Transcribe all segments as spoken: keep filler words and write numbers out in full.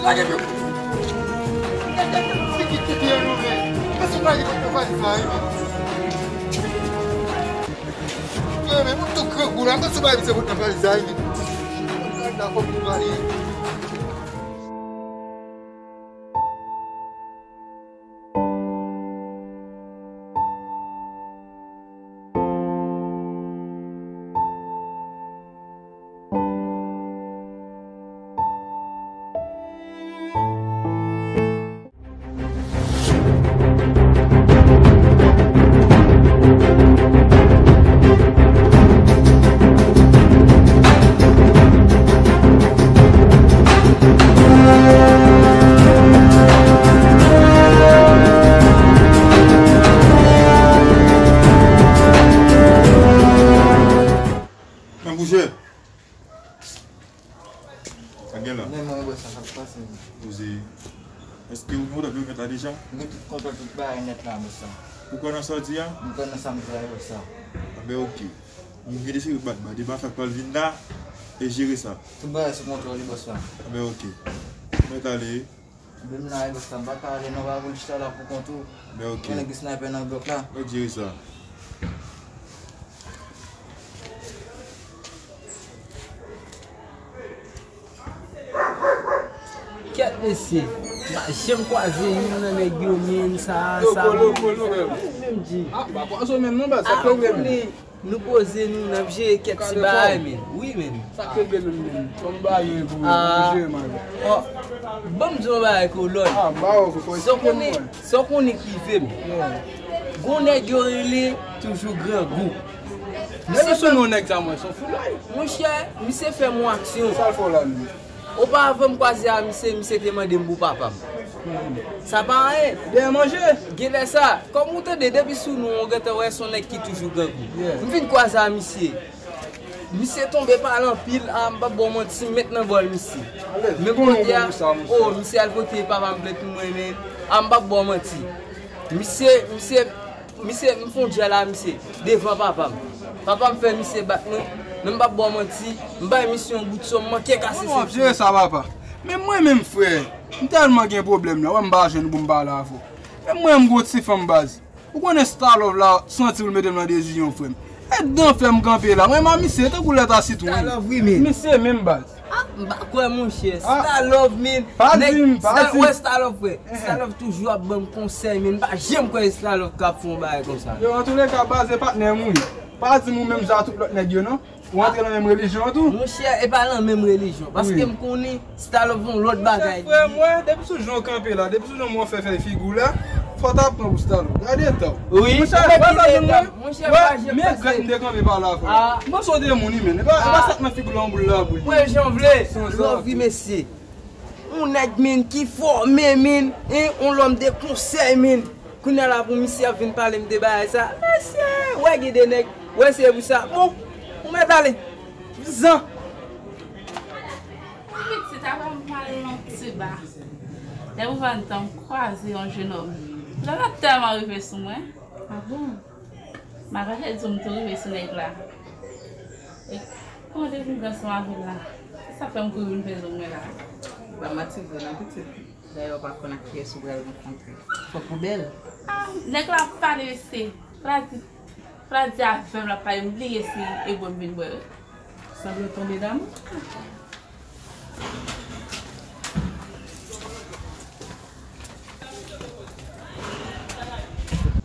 Lage pye w. Figi tete an nou, men. Mwen se pa li pou fè sa, wi, men. Wi, men, moun tou grangou la, mwen se pa li se pou fè sa, wi, men. Mwen ta fò pou pale. Mwen bouje. Sa gen la? Men mwen wè sa k ap pase. Poze. Èske ou gen kontak yo nèt la deja? M gen tout kontak, tout bagay nèt la, bòs la. Ou kwè nan sa w di a? M kwè nan sa m di a, bòs la. Anben, oke. M gen deside bat ba, depi afè pral vin la, e jere sa. Tout bagay sou kontwòl, wi, bòs la. Anben, oke. Mèt ale. Anben, m la, wi, bòs la, m pa ka ale non, pa vin chita la pou kont ou. Anben, oke. Gen nèg ki sniper nan blòk la. Mèt jere sa. Kèt mesye, m pa janm kwaze youn nan nèg yo, men sa, sa. Loko, loko, loko. Menm di. Ah, m pa kwaze w menm non, baz, sa k rive menm? Nou poze nou, n ap jere kèt ti bagay, men. Wi, men. Sa k rive menm, men? Kòm bagay pou pou jere, man. Oh, ban m di yon bagay, kolòn. Ah, m ba w, fò eksplike m, mwen. Sa w konnen ki rive m. Gon nèg yo rele toujou grangou. Menm sou non nèg sa, mwen, se yon foulay. Monchè, misye fè m yon aksyon. Sa l fè w la menm? Oparavan m kwaze a misye, misye te mande m pou papa m. Sa pa anyen. Dèyè manje. Genlè sa, kòm ou tande, depi sou non an, ou gentan wè se yon nèg ki toujou grangou. Yeah. M vin kwaze a misye. Misye tonbe pale anpil, a m p ap ba w manti, m met nan bòl misye. Alèz, men kote a, oh, misye al pote papa m plent pou mwen, men a m p ap ba w manti. Misye, misye, misye, m fè yon dyòl a misye, devan papa m. Papa m fè misye bat mwen, men m p ap ba w manti, m bay misye yon bout sòm, m manke kase senti. Kòman w ap jere sa, papa? Men mwen menm, frè, m tèlman gen pwoblèm la, wè m pa jwenn pou m pale avè w. Men mwen, m gon ti fanm baz. Ou konnen Starlove la, santi l mete m nan dezizyon, frè m. E dan fè m kanpe la, mwen m a misye, tankou lèt a sitwon. Starlove, wi, men. Misye menm baz. Ah, m pa kwè, monchè. Ah. Starlove, men. Pa di m, pa di m. Wè Starlove, frè. Starlove toujou ap ban m konsèy, men m pa janm kwè Starlove ka fè yon bagay konsa. Yo, antouleka, baz, e patnè m, wi. Pa di m ou menm jan a tout lòt nèg yo, non. Ou antre nan menm relijyon an tou? Monchè, e pa nan menm relijyon. Paske m konnen Starlove yon lòt bagay. Monchè, frè m, wè, depi sou jan w kanpe la, depi sou jan w fè fè figi w la, fò w ta pran pou Starlove. Gade tan w. Wi, monchè, ou pa ta jwenn mwen. Monchè, m pa janm pase. Men gad m te kanpe pa la, frè. Ah. M panse w te moun, wi, men. E pa, e pa sa k nan figi w la, yon boul la, boul. Pran jan w vle. Love, wi, mesye. Yon nèg, men, ki fòme, men, en, yon lòm de konsèy, men. Kounye a la pou misye ap vin pale m de bagay sa. Mesye, wè gen de nèg, wè se pou sa. Bon, ou mèt ale. Zan. Pitit, apa m pale yon ti ba. Depi w pa nan tan, m kwaze yon jenòm. Lè la tèlman rive sou mwen. Ah bon? M pa kache di w m tou rive sou nèg la. E kòman w te vin pran sou avè l la? Se sa k fè m kouri vin fè zong mwen la. Pa manti vre non, pitit. Dayè, w pa konn ak kiyès ou pral rankontre. Fòk ou bèl. Ah, nèg la ap pale, mesye. Pral di, pral di avè m l ap pale, m bliye si e bwè m vin bwè. Sanble w tonbe damou.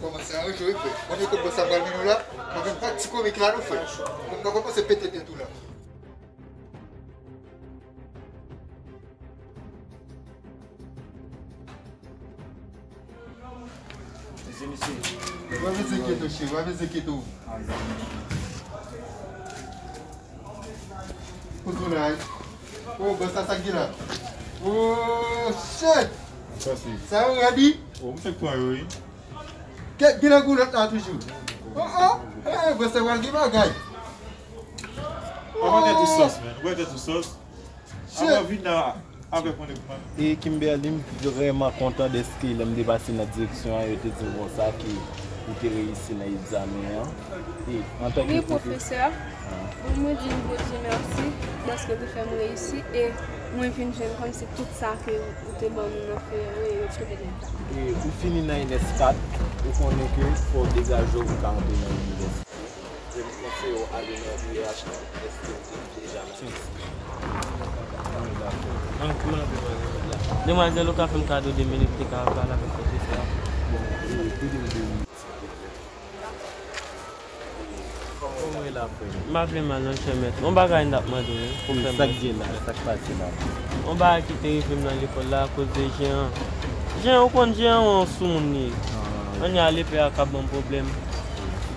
Kòmanse an jwe, frè. Mwen, ekout, bòs sa pral mennen w la. Mwen menm, pa ti komik la, non, frè. Mwen, mwen kòmanse pete tèt ou la. Mesye, mesye. Wè mesye Keto, cheri, wè mesye Keto. Kote w la, wi? Oh, bòs la, sa k gen la? Oh, shit! Sa se. Sa yo rèd, wi? Oh, m fèk pran yo, wi. Kèt gen nan goulèt la toujou. Oh, oh! Eh, bòs la pral gen bagay. Ou pa tèt ou sòs, man. Ou pa tèt ou sòs. Avan vin la avèk mwen, nèg mwen. E Kimberly, m vrèman kontan dèske lè m te pase nan direksyon an, yo te di m konsa ke ou te reyisi nan egzamen an. E antanke pwofesè, Bon, mwen di Bondye mèsi paske li fè m reyisi e mwen vin jwenn kòmsi tout sa ke ou te ban m nan fè yo, yo chante gen sa. E ou fini nan N S kat, ou konnen ke fò w degaje w pou w ka antre nan inivèsite. Mwen konseye w ale nan I E H la, èske w te deja nan? Demwazèl, ou ka fè m kado de minit, te ka pale avèk pwofesè a? Bon, e, ede m de minit, silvouplè. Kòman w ye la, frè m? M pa vle mal non, chè mèt. Yon bagay m t ap mande w, wi, pou fè m... Sa k gen la? Sa k pase la? Yon bagay ki te rive m nan lekòl la akoz de Jean. Jean, ou konn Jean, yon soumoun li ye. Kounye a lepè a k ap ban m pwoblèm.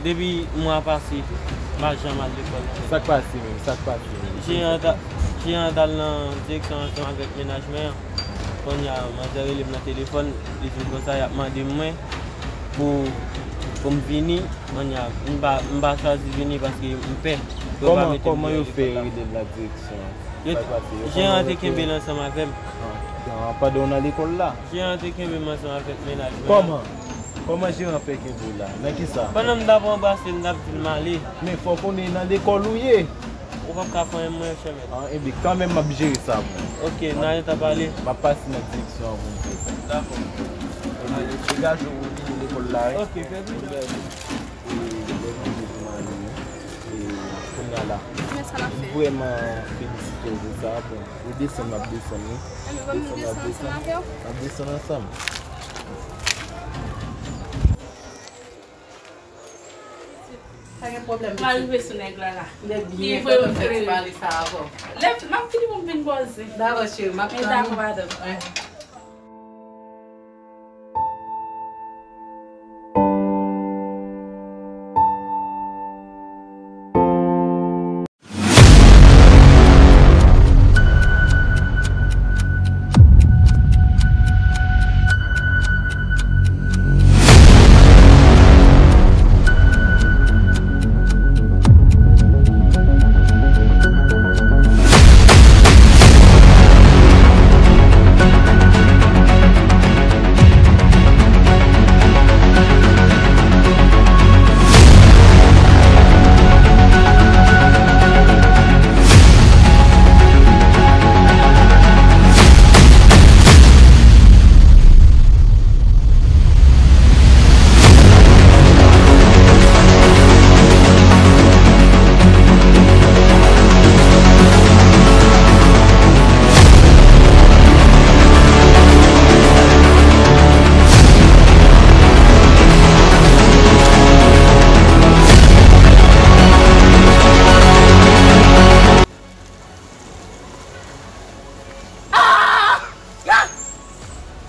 Depi mwa pase, m pa janm al lekòl. Sa k pase menm? Sa k pase menm? Jean t al nan direksyon ansanm avèk mennaj mwen an. Kounye a, manzè rele m nan telefòn, li di m konsa y ap mande mwen pou, pou m vini. Kounye a, m pa, m pa chwazi vini paske m pè. Kòman, kòman yo fè rele l nan direksyon an? Sa k pase? Jean an te kenbe l ansanm avè m. Pandan w nan lekòl la? Jean an te kenbe m ansanm avèk mennaj mwen an. Kòman? Kòman Jean an fè kenbe w la? Nan kisa? Pandan m t ap anbrase l, m t ap di l m ale. Men fò w konnen nan lekòl ou ye. Ou p ap ka fè anyen mwen, chè mèt. Ah, ebyen, kanmenm m ap jere sa pou ou. Ok, n a gentan pale. M ap pase nan direksyon an pou m fè sa. Dakò. Ebyen, degaje w, ou vini lekòl la, wi. Ok, fè plis. E, lè nou vin pou m ale, wi. E, kounye a la, m vrèman felisite w pou sa. Bon, ou desann, m ap desann, wi. Desann, m ap desann. M ap desann ansanm. Pa gen pwoblèm, pitit. M rive sou nèg la la. Nèg li voye m fè ti pale sa avè w. Lè m ap fini pou m vin poze. Dakò, cheri, m ap tann ou. Dakò, madanm. Ah! Ah!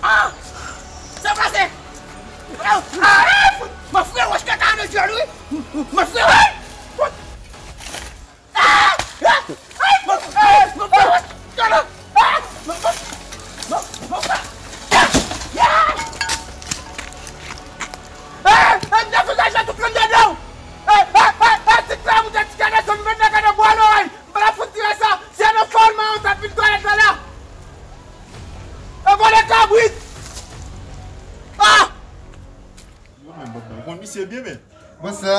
Ah! Sa pase? Ah! Ah! Mon frè, wòch kaka nan dyòl, wi. Mon frè, wi. Ah! Ah! Ah! Mon frè, wòch kaka. Ah! Mon, mon, mon, mon frè. Ah! Ah! Ah! M te fè gaj la tout konn dèdè w. Ah! Ah! Ah! Ah! Ti kla moute ti kane, son mèt nan kane bwa lòrèy. M pa t ap fout tire sa. Se nan fòlman ou t ap vin twalèt la la. E vòlè kabrit. Ah! Yo, men, bòt la. Ou konn misye byen, men. Bon, sa,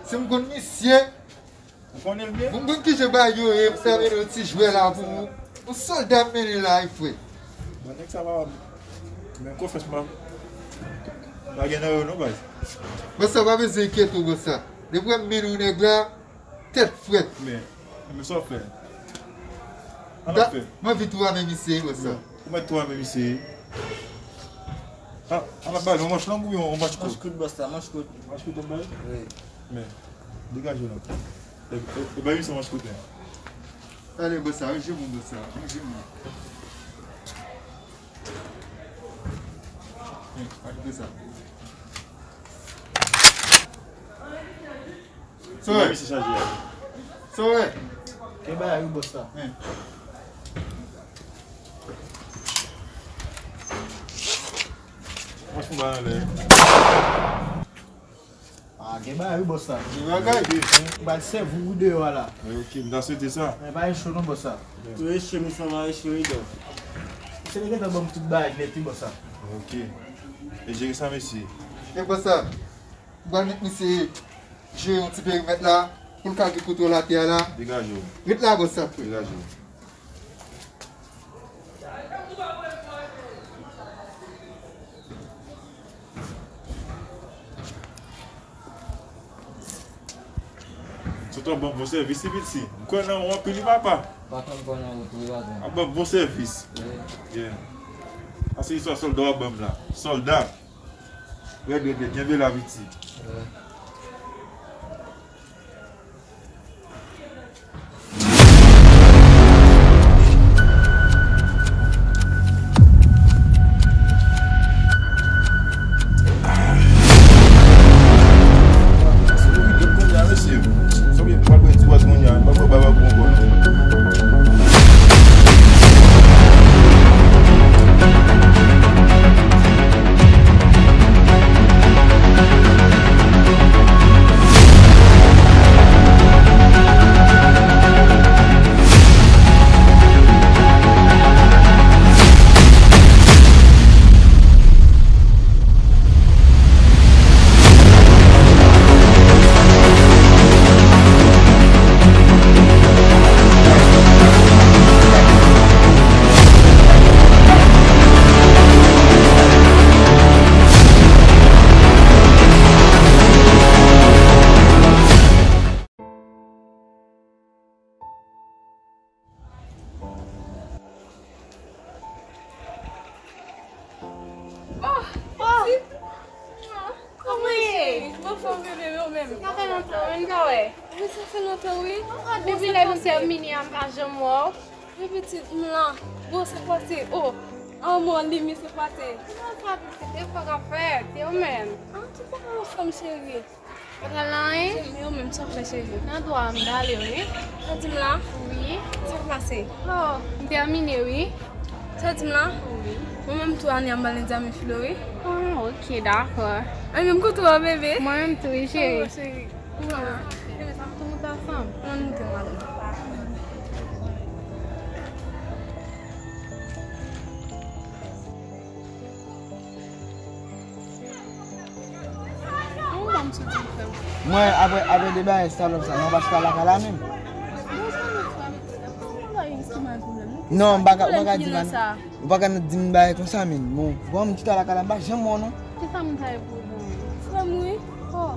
si m konn misye, ou konnen l byen? Bon, bon, kijan bagay yo ye, pou sa mennen yon ti jwè la pou ou. Yon sòlda m mennen la, wi, frè. Bon, nèg sa pa, men konfyans m pa, pa gen nan yo non, baz. Bon, sa pa bezwen enkyete w, bon, sa. Depi w ap mennen yon nèg la, tèt frèt. Men, men sa w fè? An ap fè. M anvi tou ame misye, bòs la. Ou mèt tou ame misye. Ah, an ap bay, yon manch long oubyen yon manch kout? Manch kout, bòs la, manch kout. Manch kout w ap bay? Wi. Men, degaje w non. E, e, e bay misye manch kout, men. Ale, bòs la, ranje moun, bòs la, ranje moun. Men, ajoute sa. Sa w wè? Misye chaje a. Sa w wè? Gen bagay wi bòs la. Hen. Franchman, ba anlè. Ah, gen bagay wi bòs la. Gen bagay. M pral sèvi w deyò a la. Ok, m ta swete sa. Men pa eche non bòs la. Tou eche, misye pa eche wi, dò. Misye te gentan ban m tout bagay nèt wi bòs la. Ok. E jere sa, mesye. E bòs la. M pral met misye jere yon ti perimèt la. Pou l ka gen kontwòl atè a la. Degaje w. Ret la, bòs, tanpri. Degaje w. Sot ap ban m bon sèvis, wi, piti. M kwè nan ou anpil, wi, papa. Patwon, m kwè nan ou tou, wi, patwon. Ap ban m bon sèvis. Wi. Yeah. Sa se istwa sòlda w ap ban m la. Sòlda. Rèd, rèd, rèd. Kenbe la, piti. Wi. Oh, oh, pitit. Kòman w ye? Mwen anfòm, bebe, mwen menm. Sa fè lontan, wi, m pa wè. Wi, sa fè lontan, wi. Oh, depi lè misye ap mini a, m pa janm wè w. Wi, pitit, m la. Bon, sa k pase? Oh, anmò, li, mi, sa k pase? Kòman sa, pitit? E fò k ap fèt, e ou menm? Ah, tout bagay anfòm, cheri. Pa t al nan anyen? Cheri, ou menm, sa w fè, cheri? Nan dwa m t ale, wi. Sa w di m la? Wi. Sa k pase? Oh, m tèmine, wi. Sa w di m la? Wi. Mwen menm tou, Ania, m pral nan Dyamen Flo, wi. Ah, ok, dakò. Anyen, m kontan wè w, bebe. Mwen menm tou, wi, cheri. Oh, cheri. Mwen. Bebe, sa m tou moute ansanm. Ann moute, madanm. Mwen, apre, apre de bagay salòp sa, mwen pa chita lakay la menm. Non, m pa ka, ou pa ka di m, ou pa ka di m bagay konsa, men. Bon, bon, m chita lakay la, m pa janm wè w, non. Kisa moun sa yo pou ou? Frè m, wi. Oh.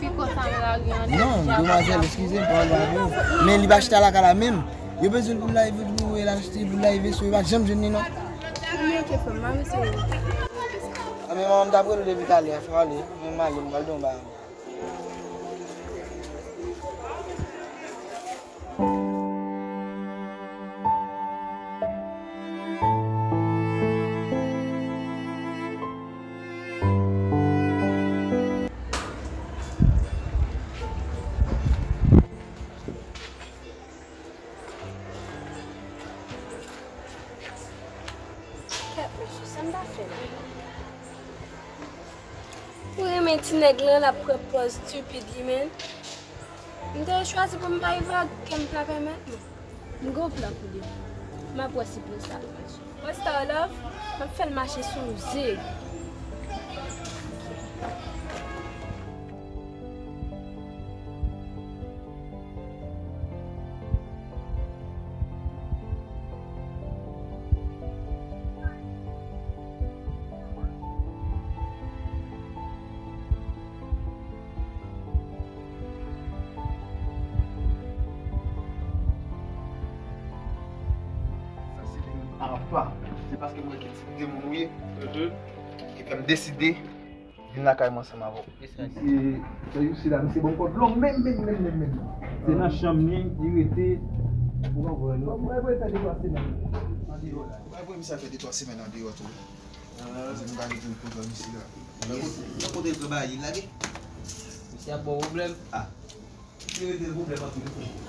Pi konsa, m lage an. Non, demwazèl, eskize m, pawòl pa pou ou. Men li pa chita lakay la menm. Yo bezwen l pou l al voye, pou l al achte, pou l al veso, yo pa janm jwenn li, non. Mwen, ok, frè m, m ap eseye. A, men manman m t ap rele w depi talè a, fè w ale. Men m ale, m pral di w yon bagay. Kèt, mesye, sa m ta fè la? Ou renmen ti nèg lan, l ap pran pòz stupid li, men. M te chwazi pou m pa rive ak kè m pa pèmèt mwen. M gen yon plan pou li. M ap wè si plan sa ap mache. Wè sa, love, m ap fè l mache sou ze. Sa se li apa. Se paske m wè ki tip de moun ou ye ki fè m deside vin lakay mwen ansanm avè w. Misye, misye la, misye ban m kòd long menm, menm, menm, menm, menm. Se nan chanm li, li rete. Ou konprann, non? Mwen, mwen fè de twa semèn. An deyò la. Mwen, mwen, misye fè de twa semèn an deyò tou. Ah. Paske m pa gen kontra misye la. Nan kote, nan kote l travay, li lage? Misye ap ba w pwoblèm. Ah. Misye rete l pwoblèm anpil tou.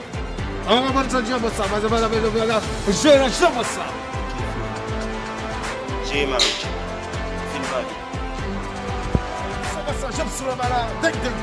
An konprann sa, Jean Bos sa, pa se pa la pezo la. Jere Jean Bos sa. Jere mari. Fin pale. Sa pa sa, janm sou la ba la. Dèk dèk.